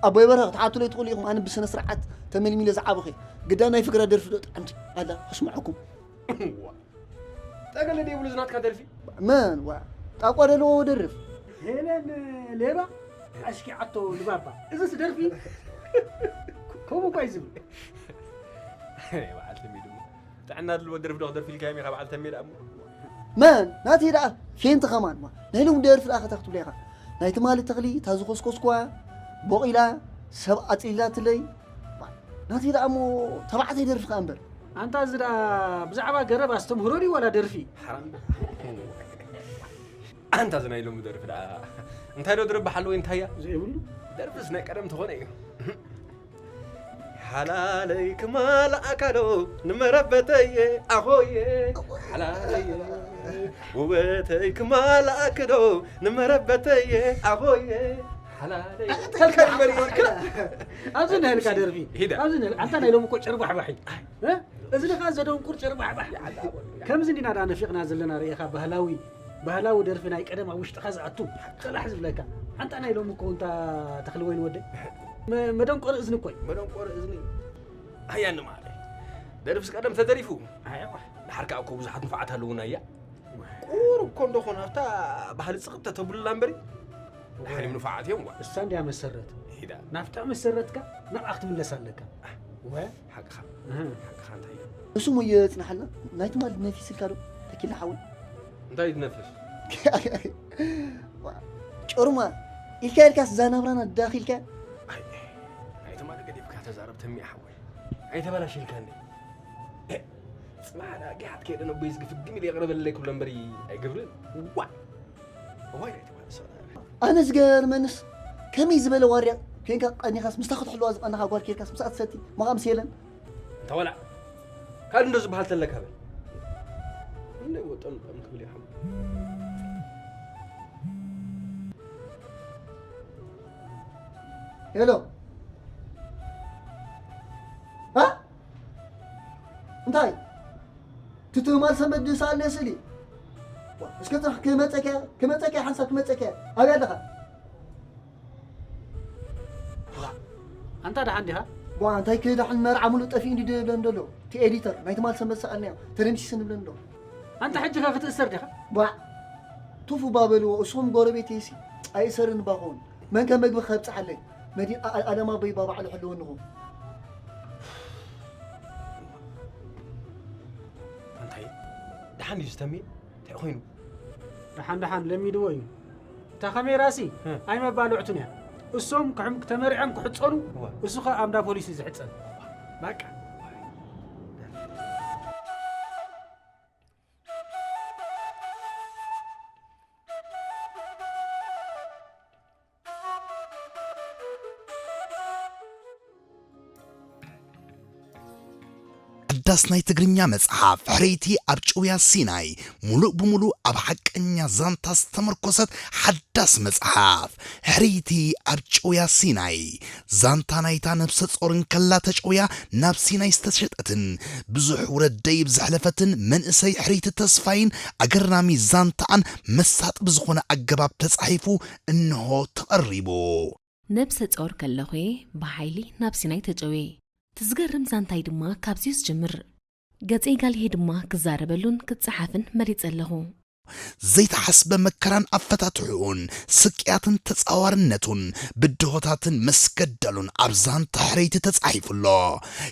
ኣቦይ በርሀ ክትሓቱለይ ትኽእሉ ኢኹም። ኣነ ብስነ ስርዓት ተመልሚለ ዝዓበኹ እየ። ግዳ ናይ ፍግራ ደርፊ ዶ ጥዕምቲ ኣላ ከስምዐኩም። ጠገለ ደይብሉ ዝናትካ ደርፊ። መን? ዋ፣ ጣቋ ደለዎ ደርፍ። ሄለን ሌባ ኣሽኪዓቶ ልባባ። እዚስ ደርፊ? ከምኡ እኳ እዩ ዝብል። በዓል ተሜ ድማ ጥዕና ድልዎ ደርፊ ዶ ክደርፊ ኢልካ ኢኻ በዓል ተሜ ደኣ እሞ። መን? ናተይ ደኣ ፌንት ከማን። ዋ፣ ናይ ሎሚ ደርፊ ደኣ ከታ ክትብሎ ኢኻ። ናይ ትማሊ ተኽሊ እታ ዝኮስኮስኳ ቦቒላ ሰብ ኣጽሊላትለይ። ዋ፣ ናተይ ደኣ እሞ ተባዕታይ ደርፊ ከኣ እምበር። ኣንታ እዚ ደኣ ብዛዕባ ገረብ ኣስተምህሮ ድዩ ዋላ ደርፊ? ሓራም። ኣንታ እዚ ናይ ሎሚ ደርፊ ደኣ እንታይ ዶ ድርብሓሉ ወይ እንታያ? ዘይብሉ። ደርፍስ ናይ ቀደም ተኾነ እዩ። ሓላለይ ክማል ኣካሎ ንመረበተየ ኣኾየ ሓላለየ ውበተይ ክማል ኣክዶ ንመረበተየ ኣኾየ ሓላለይ ከልካ ይመሪወልካ ኣብዚ ንህልካ ደርፊ ሂዳ። ኣብዚ ንህል ኣንታ ናይ ሎሚ እኮ ጭርባሕባሕ እዩ። እ? እዚ ንኻ ዘደንቁር ጭርባሕባሕ ከምዚ እንዲና ዳ ነፊቕና ዘለና ርኢኻ ባህላዊ ባህላዊ ደርፊ ናይ ቀደም ኣብ ውሽጥኻ ዝኣቱ ጥራሕ ዝብለካ ኣንታ ናይ ሎሚ እኮ እንታ ተኽሊ ወይን ወደይ መ- መደንቆሪ እዝኒ እኮ እዩ። መደንቆሪ እዝኒ ኣያ ንማለ ደርፍስ ቀደም ተደሪፉ ኣየዋ ድሓር ከዓ እኮ ብዙሓት ንፋዓት ኣለውና እያ ቁሩብ እኮ እንደኾነ ኣብታ ባህሊ ፅቕብ ተተብሉላ እምበሪ ድሓር እዮም ንፋዓት እዮም ዋ እሳ እንዲያ መሰረት ሂዳ ናብታ መሰረትካ ናብኣ ክትምለስ ኣለካ ወ ሓቅኻ እህ። ሓቅኻ እንታይ እዩ እሱ ሞ የጽናሓልና ናይ ትማሊ ነፊስልካ ዶ ተኪላ ሓወይ እንታይ እዩ ትነፍስ ጮርማ ኢልካ ኢልካስ እዛ ናብራና ዳኺልካ ኣይ ናይ ትማሊ ገዲፍካ ተዛረብ ተሚያ ሓወይ ኣይተበላሽልካ እንደ ፅባሕ ዳ ጊሓት ከይደ ነቦይ ዝግፍግም ኢለ የቕርበለይ ክብሎ እምበሪ ኣይገብርን ዋ እዋይ ናይ ትማሊ ሰብኣይ ኣነ ዝገርመንስ ከመይ ዝበለ ዋርያ ኮንካ ቀኒኻስ ምስታ ክትሕልዋ ዝቐነኻ ጓል ኬርካስ ምስኣ ትሰቲ መቓ ምስ የለን እንታ ወላ ካልእ እንዶ ዝበሃል ተለካ በል እንደ ወጠምጠም ክብል ይሓም ሄሎ እ እንታይ ትትማል ሰንበት ድሳለ ስእሊ እስከ ጥራሕ ክመፀከ ክመፀከ ሓንሳብ ክመፀከ ኣብያ ኣለኻ ኣንታ ደሓን ዲኻ ዋ እንታይ ክዳሕን መርዓ ሙሉእ ጠፊኡ እንዲ ድብለን ደሎ እቲ ኤዲተር ናይ ትማል ሰንበት ሰኣልናዮ ተደምሲሱ ንብለን ዶ ኣንታ ሕጂ ኸ ክትእሰር ዲኻ ባ ቱፉ ባበልዎ እሱኹም ጎረቤት ሲ ኣይእሰርን ባኸውን መንከ መግቢ ከብፅሓለይ መዲን ኣለማ በይ ባባዕሉ ሕልወንኹም እንታይ ደሓን እዩ ዝተምየ እንታይ ኮይኑ ደሓን ደሓን ለሚድዎ እዩ እታ ካሜራሲ ኣይመባልዕቱን እያ እሶም ክሕም ተመሪዖም ክሕፀኑ እሱ ኸ ኣምዳ ፖሊስ እዩ ዝሕፀን በቃ ሓዳስ ናይ ትግርኛ መጽሓፍ ሕርይቲ ኣብ ጭውያ ሲናይ፣ ሙሉእ ብሙሉእ ኣብ ሓቀኛ ዛንታ ዝተመርኮሰት ሓዳስ መጽሓፍ። ሕርይቲ ኣብ ጭውያ ሲናይ፣ ዛንታ ናይታ ነብሰ ጾር እንከላ ተጨውያ ናብ ሲናይ ዝተሸጠትን ብዙሕ ውረድ ደይብ ዘሕለፈትን መንእሰይ ሕርይቲ ተስፋይን ኣገራሚ ዛንታኣን መሳጢ ብዝኾነ ኣገባብ ተጻሒፉ እንሆ ተቐሪቡ። ነብሰ ጾር ከለኹ'የ ብሓይሊ ናብ ሲናይ ተጨውየ። እቲ ዝገርም ዛንታይ ድማ ካብዚ'ዩ ዝጅምር። ገጸይ ጋልሄ ድማ ክዛረበሉን ክጸሓፍን መሪጸ ኣለኹ። ዘይተሓስበ መከራን ኣፈታትሕኡን ስቅያትን ተጻዋርነቱን ብድሆታትን መስገደሉን ኣብ ዛንታ ሕርይቲ ተጻሒፉ ኣሎ።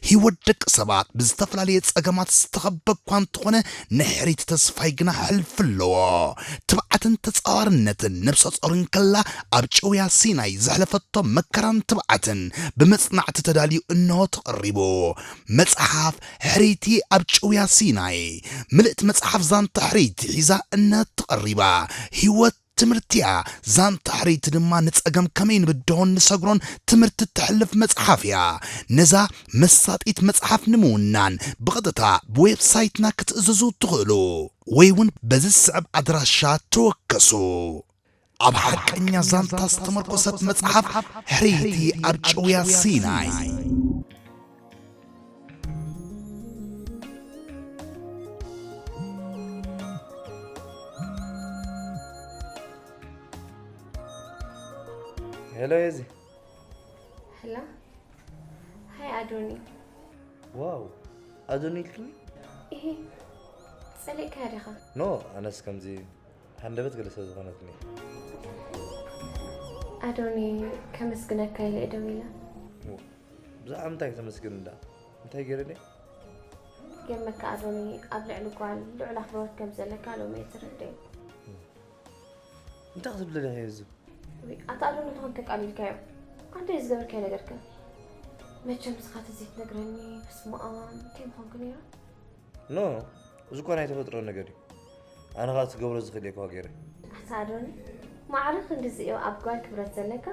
ህይወት ደቂ ሰባት ብዝተፈላለየ ጸገማት ዝተኸበ እኳ እንተኾነ፣ ናይ ሕርይቲ ተስፋይ ግና ሕልፊ ኣለዎ። ትብዓትን ተጻዋርነትን ነብሰ ጾር እንከላ ኣብ ጭውያ ሲናይ ዘሕለፈቶ መከራን ትብዓትን ብመጽናዕቲ ተዳልዩ እንሆ ተቐሪቡ። መጽሓፍ ሕርይቲ ኣብ ጭውያ ሲናይ ምልእቲ መጽሓፍ ዛንታ ሕርይቲ ሒዛ እነሆ ተቐሪባ። ህይወት ትምህርቲ'ያ። ዛንታ ሕርይቲ ድማ ንጸገም ከመይ ንብድሆን ንሰግሮን ትምህርቲ እተሕልፍ መጽሓፍ እያ። ነዛ መሳጢት መጽሓፍ ንምውናን ብቐጥታ ብዌብሳይትና ክትእዝዙ ትኽእሉ ወይ እውን በዚ ዝስዕብ ኣድራሻ ተወከሱ። ኣብ ሓቀኛ ዛንታ ዝተመርኮሰት መጽሓፍ ሕርይቲ ኣብ ጭውያ ሲናይ። ሄሎ፣ የዚ። ሄሎ። ሃይ ኣዶኒ። ዋው፣ ኣዶኒ ኢልክኒ? ኢሂ፣ ጸሊእካያ ዲኻ? ኖ፣ ኣነስ ከምዚ ሃንደበት ገለ ሰብ ዝኾነትኒ። ኣዶኒ፣ ከመስግነካ ኢለ እየ ደው ኢለ። ብዛዕባ ምንታይ ከተመስግን እንዳ? እንታይ ገይረለይ? ገርመካ ኣዶኒ፣ ኣብ ልዕሊ ጓል ልዑል ኣኽብሮት ከም ዘለካ ሎሚ እየ ተረዲኤ። እንታይ ክትብል ደሊኻ የዚ? ውይ፣ ኣታ ኣዶኒ ትኾን ተቃሊልካዮ። ኣንተ ዝገበርካዮ ነገርከ? መቸም ንስኻ ተዘይትነግረኒ፣ በስመ ኣብ፣ እንታይ ምኾንኩ ነይረ? ኖ፣ እዚ እኳ ናይ ተፈጥሮ ነገር እዩ። ኣነ ኸኣ ትገብሮ ዝኽእል እየ እኳ ገይረ። ኣታ ኣዶኒ፣ ማዕረ ክንድዚ እዩ ኣብ ጓል ክብረት ዘለካ?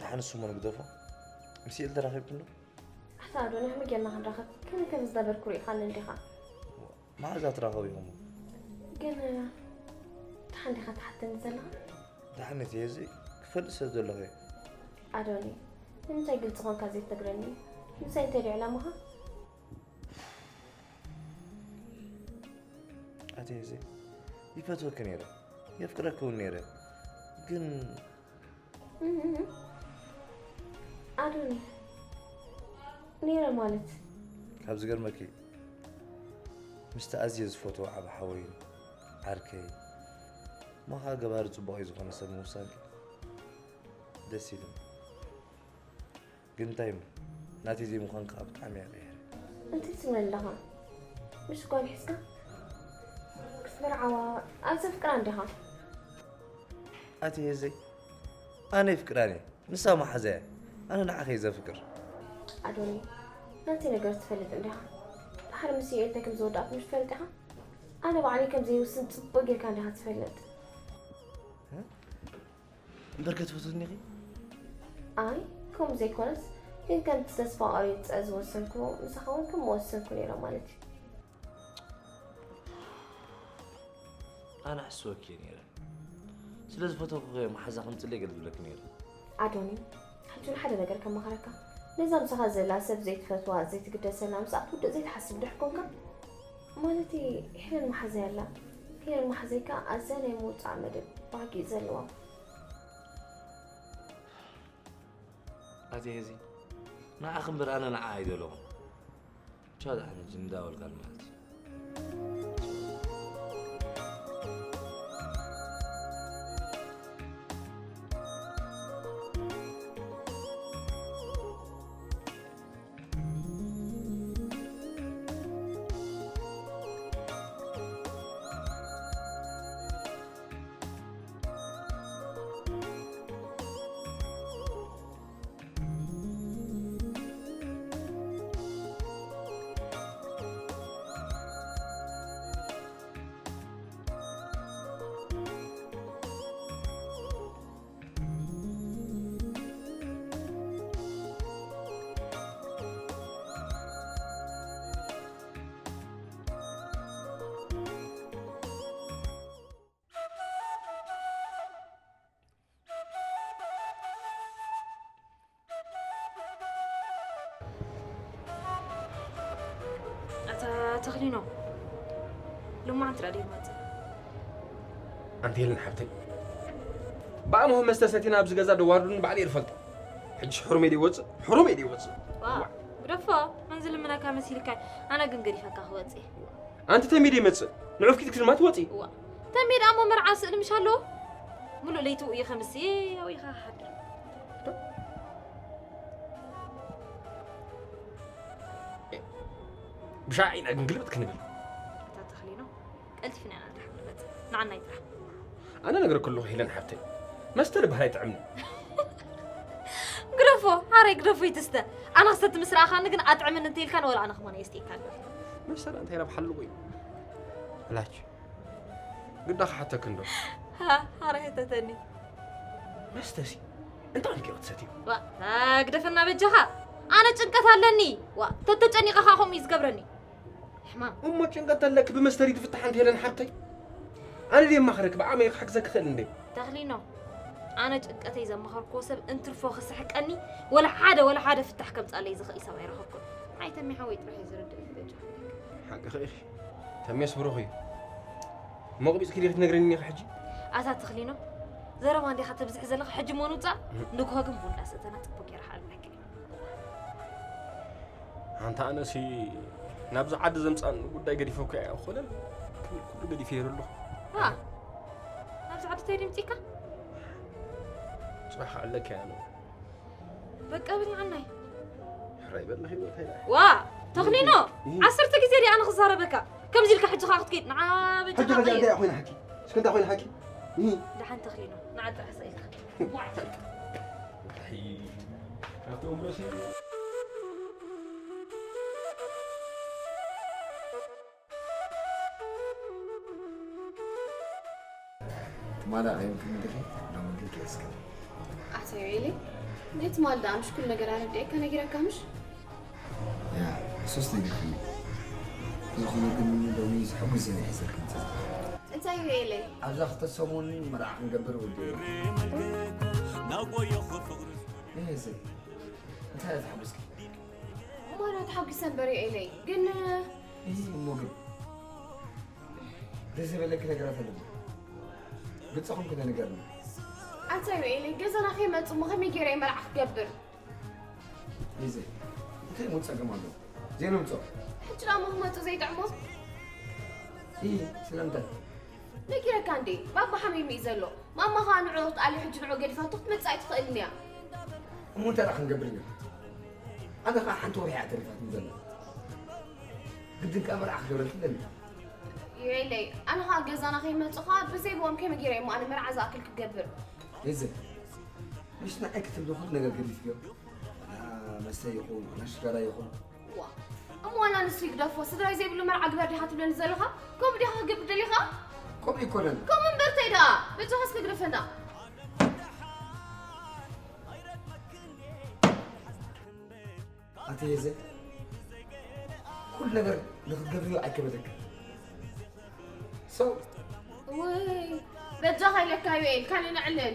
ደሓን እሱ እሞ ንግደፎ። ምስ ኢኤል ተራኺብክን ዶ? ኣታ ኣዶኒ፣ ከመይ ጌርና ክንራኸብ? ከመይ ከም ዝነበርኩ ርኢኻኒ እንዲኻ? መዓዝ ትራኸቡ ኢኹም? ግን ደሓን ዲኻ ትሓተኒ ዘለኻ? ደሓን እቲ እዚ ክፈልጥ ሰብ ዘለኹ እየ። ኣዶኒ፣ ንምንታይ ግልፂ ኾንካ ዘይትነግረኒ? ምሳይ እንታይ ድዩ ዕላማኻ? ኣቲ እዚ ይፈትወኪ ነይረ፣ የፍቅረኪ እውን ነይረ። ግን እም፣ ኣዶኒ፣ ነይረ ማለት? ካብ ዝገርመኪ፣ ምስቲ ኣዝየ ዝፈትዎ ዓቢ ሓወይን ዓርከይ፣ እሞ ኸኣ ገባሪ ጽቡቐይ ዝኾነ ሰብ ምውሳንኪ ደስ ኢሉኒ። ግን እንታይ እሞ፣ ናተይ ዘይምዃን ከኣ ብጣዕሚ እየ ቀይረ። እንታይ ትብል ኣለኻ? ምስ ጓል ሒዝካ ክትምርዓዋ ኣብ ዘፍቅራ እንዲኻ? ኣቲ የዘይ፣ ኣነ ይፍቅራን እየ፣ ንሳ መሓዛ እያ። ኣነ ንዓኺ እየ ዘፍቅር። ኣዶኒ፣ ናተይ ነገር ትፈልጥ እንዲኻ። ድሓር ምስ ኢኤል እንታይ ከም ዝወዳእኩ ትፈልጥ ኢኻ? ኣነ ባዕለይ ከም ዘይውስን ጽቡቕ ጌርካ እንዲኻ ትፈልጥ። እምበር ከትፈትውኒ ኢኺ? ኣይ፣ ከምኡ ዘይኮነስ፣ ግን ከምቲ ተስፋ ቆሪጸ ዝወሰንኩ፣ ምሳኻ እውን ከም መወሰንኩ ነይረ ማለት እዩ። ኣነ ኣሕስወኪ እየ ነይረ። ስለ ዝፈተኹኺ እየ መሓዛ ከምጽለይ ገለ ዝብለኪ ነይረ። ኣዶኒ፣ ሕጂ እውን ሓደ ነገር ከማኽረካ። ነዛ ምሳኻ ዘላ ሰብ ዘይትፈትዋ፣ ዘይትግደሰላ፣ ምስኣ ክትውድእ ዘይትሓስብ ድሕር ኮንካ? ማለተይ፣ ሄለን መሓዘይ ኣላ። ሄለን መሓዘይ ከኣ ኣዝያ ናይ ምውጻእ መደብ ባህጊ ዘለዋ። ኣቲ ሄዚ፣ ንዓኺ እምበር ኣነ ንዓ ኣይደለኹን። ቻው፣ ደሓን ሕጂ እንዳበልካ ማለት እዩ። ኣታ ተኽሊኖ፣ ሎማዓንቲ ደኣ ደይመጽእ። ኣንቲ ሄለን ሓብተይ፣ ብኣምሆ መስተ ሰቲና ኣብዚ ገዛ ደዋርዱን ባዕለይ እየ ዝፈልጦ። ሕጂ ሕሩመይ ደይወጽእ፣ ሕሩመይ ደይወጽእ። ዋ፣ ግደፎ፣ መን ዝልምነካ መሲልካ? ኣነ ግን ገዲፈካ ክወጽእ እየ። ኣንቲ ተሜ ደይመጽእ፣ ንዑፍ ኪድ ድማ ትወጺ። ዋ፣ ተሜ ደኣ እሞ መርዓ ስእሊ ምሽ ኣለዎ? ሙሉእ ለይቲ ውኡ ይኸምስ እየ፣ ኣብኡ ኢኻ ክሓድር። ብሻዕ ኢና ግን ግልብጥ ክንብል። ኣታ ተኽሊኖ፣ ቀልጢፍና ኢና ንድሓር ንመጽእ። ንዓናይ ጥራሕ። ኣነ ነግረኪ ኣለኹ ሄለን ሓብተይ፣ መስተ ዝበሃል ኣይጥዕምን። ግደፎ፣ ሓራይ ግደፎ ይትስተ። ኣነ ክሰቲ ምስ ረኣኻኒ ግን ኣጥዕምኒ እንተኢልካኒ ወላ ኣነ ከማን የስጢካ ኣለኹ። መስተ እንታይ ረብሓ ኣለዎ እዩ? ብላች፣ ግዳ ክሓተኪ እንዶ። ሃ፣ ሓራይ ሕተተኒ። መስተሲ እንታይ ኢልኪ ክትሰትዩ? ዋ፣ ግደፈና በጃኻ። ኣነ ጭንቀት ኣለኒ። ዋ፣ ተተጨኒቐ ኸዓ ከምኡ እዩ ዝገብረኒ። ሕማም። እሞ ጭንቀት ተለኪ ብመስተ ድዩ ዝፍታሕ ኣንቲ ሄለን ሓብተይ? ኣነ ድየ የማኽረኪ፣ ብዓቕመይ ክሕግዘኪ ክኽእል እንዴ? ተኽሊኖ፣ ኣነ ጭንቀተይ ዘማኸርክዎ ሰብ እንትርፎ ክስሕቀኒ፣ ወላ ሓደ፣ ወላ ሓደ ፍታሕ ከምጻለይ ዝኽእል ሰብ ኣይረኸብኩን። ኣይ ተሜ ሓወይ ጥራሕ እዩ ዝርድእኒ በጃ። ሓቅኺ ኢኺ። ተሜስ ብሩኽ እዩ። ሞቕቢጽኪ ዲኺ ትነግረኒ ኢኺ ሕጂ? ኣታ ተኽሊኖ፣ ዘረባ እንዲኻ ተብዝሕ ዘለኻ፣ ሕጂ እሞ ንውጻእ። ንግሆ ግን ቡን እንዳሰተና ጽቡቕ ጌርካ ኣለካ። ኣንታ ኣነሲ ናብዚ ዓዲ ዘምጻን ጉዳይ ገዲፈኩ እያ ኣይኮነን። ክብል ኩሉ ገዲፈ ይረ ኣለኹ። ዋ፣ ናብዚ ዓዲ እንታይ ድምጺካ? ጽባሕ ኣለካ እያ ነው። በቃ ብል ንዓናይ። ሕራይ በል ንኺድ ወታይና። ዋ፣ ተኽሊኖ፣ እህ። ዓሰርተ ግዜ ዲኣ ንኽዛረበካ። ከምዚ ኢልካ ሕጂ ኸኣ ክትከይድ፣ ንዓ በጃኻ ሕጂ ኸዚ ቀይር። እንታይ ኮይና ሓቂ? እስኪ እንታይ ኮይና ሓቂ? እህ። ደሓን ተኽሊኖ፣ ንዓ ጥራሕ ስቕ ኢልካ። ዋ። ኣይ፣ ካብቲ እምሮሲ። ትማሊ ኣቕሪብክኒ ዲኺ? ሎሚ ግን ከየስክኒ። ኣታ ዮኤለይ፣ ናይ ትማሊ ደኣ ምሽ ኩሉ ነገር ኣረዲኤካ ነጊረካ ምሽ? ያ፣ እሱስ ነጊርክኒ። ዝኾነ ግን ሎሚ ዘሐጉስ ዜና ሒዘልክኒ መጺኤ። እንታይ ዮኤለይ? ኣብዛ ክልተ ሰሙን መርዓ ክንገብር ወዲእና። እህ፣ እዘይ፣ እንታይ እያ ተሓጒስኪ? እሞ ኣነ ተሓጒሰ እምበር ዮኤለይ፣ ግን እህ፣ እሞ ግን ደስ ዝበለኪ ነገራት ኣለኒ። ግልፂ ኾንኪ ንገርኒ። ኣንታ ዮኤለይ፣ ገዛና ከይመፁ እሞ ከመይ ገይረ እየ መርዓ ክገብር? ይዘ፣ እንታይ ሞ ፀገም ኣሎ? ዘይነምፅኦ። ሕጂ ደኣ እሞ ክመፁ ዘይጥዕሞም? ኢ፣ ስለምንታይ? ነጊረካ እንዴ፣ ባባ ሓሚሙ እዩ ዘሎ። ማማ ኸኣ ንዕኡ ክትኣሊ ሕጂ ንዕኡ ገዲፋቶ ክትመጽእ ኣይትኽእልን እያ። እሞ እንታይ ደኣ ክንገብር ኢና? ኣነ ኸኣ ሓንቲ ወርሒ እያ ተሪፋትኒ ዘላ። ግድን ከኣ መርዓ ክገብረልኪ ኣለኒ። የለይ፣ ኣነ ኸኣ ገዛና ከይመጹ ኸኣ ብዘይ ብኦም ከመይ ገይረ እሞ ኣነ መርዓ ዝኣክል ክገብር? ይዘ፣ ምሽ ንዓይ ክትብሊ ኩሉ ነገር ገዲፍክዮ? ዋላ መስተ ይኹን፣ ዋላ ሽጋራ ይኹን። ዋ፣ እሞ ዋላ ንሱ ይግደፎ፣ ስድራይ ዘይብሉ መርዓ ግበር ዲኻ ትብለኒ ዘለኻ? ከምኡ ዲኻ ክገብር ደሊኻ? ከምኡ ኣይኮነን። ከምኡ እምበር እንታይ ደኣ? በጃኻ እስከ ግደፈና። ኣቲ የዘ፣ ኩሉ ነገር ንኽትገብርዮ ኣይከበደካ። ሰው ወይ፣ በጃኻ ኢለካ ዮኤል፣ ካልእ ነዕልል።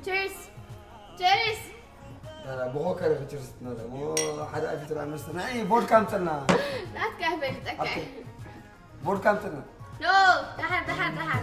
ቸርስ! ቸርስ! ብኾከረ ቸርስ ትናለ። ሞ ሓደ ኣፊት ራ መስተ። ናይ ቮድካ ኣምጥልና። ናትካ ይፈልጠካ። ኣቲ ቮድካ ኣምጥልና። ኖ፣ ደሓር፣ ደሓር፣ ደሓር።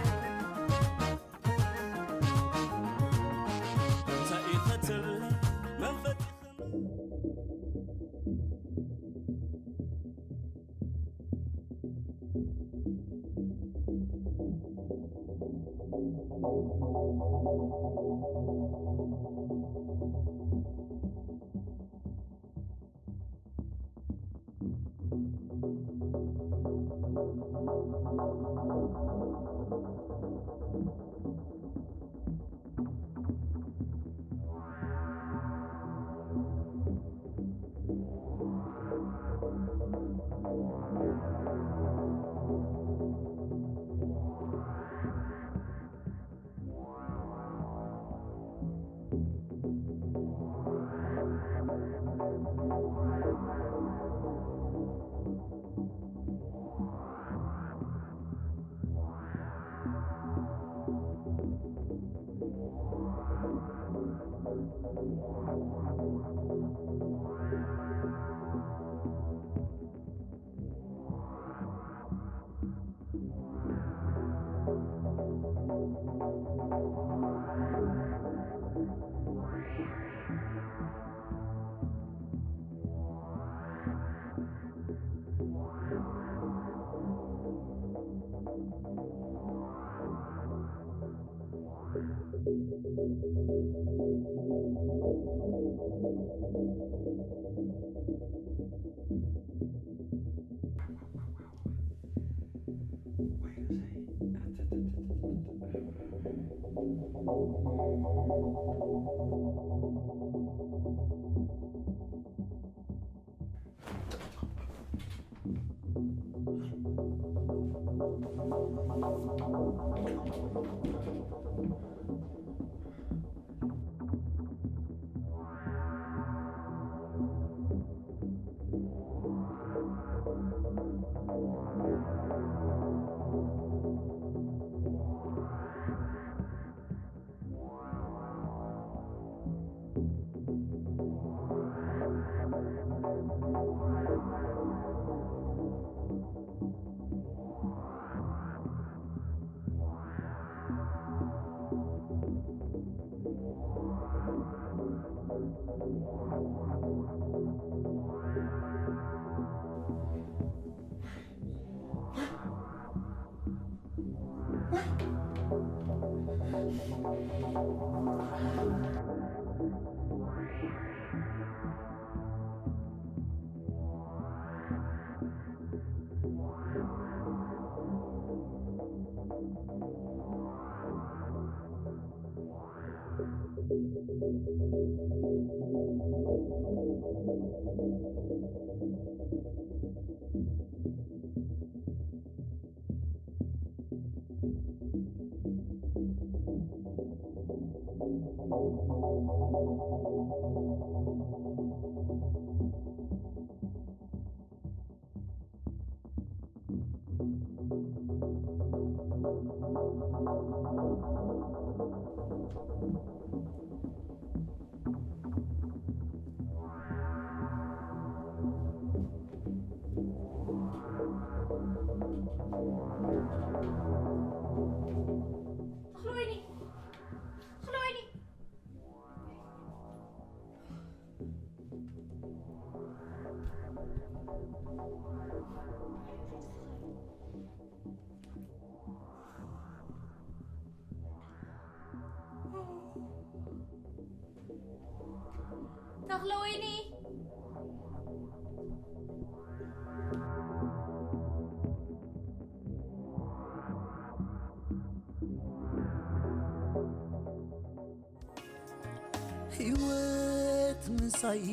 ተኽለወይኒ፣ ተኽለወይኒ። ተኽለወይኒ። ህይወት ምሳይ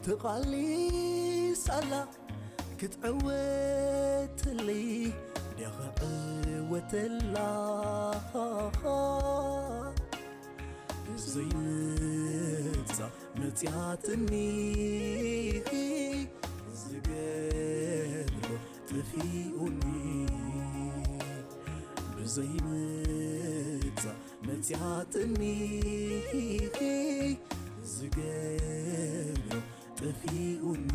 ተቓሊሳላ፣ ክትዕወተለይ ድያ ክዕወተላ? ዘይመጻ መጽያትኒ፣ ዝገብሮ ጠፊኡኒ። ብዘይመጻ መጽያትኒ፣ ዝገብሮ ጠፊኡኒ።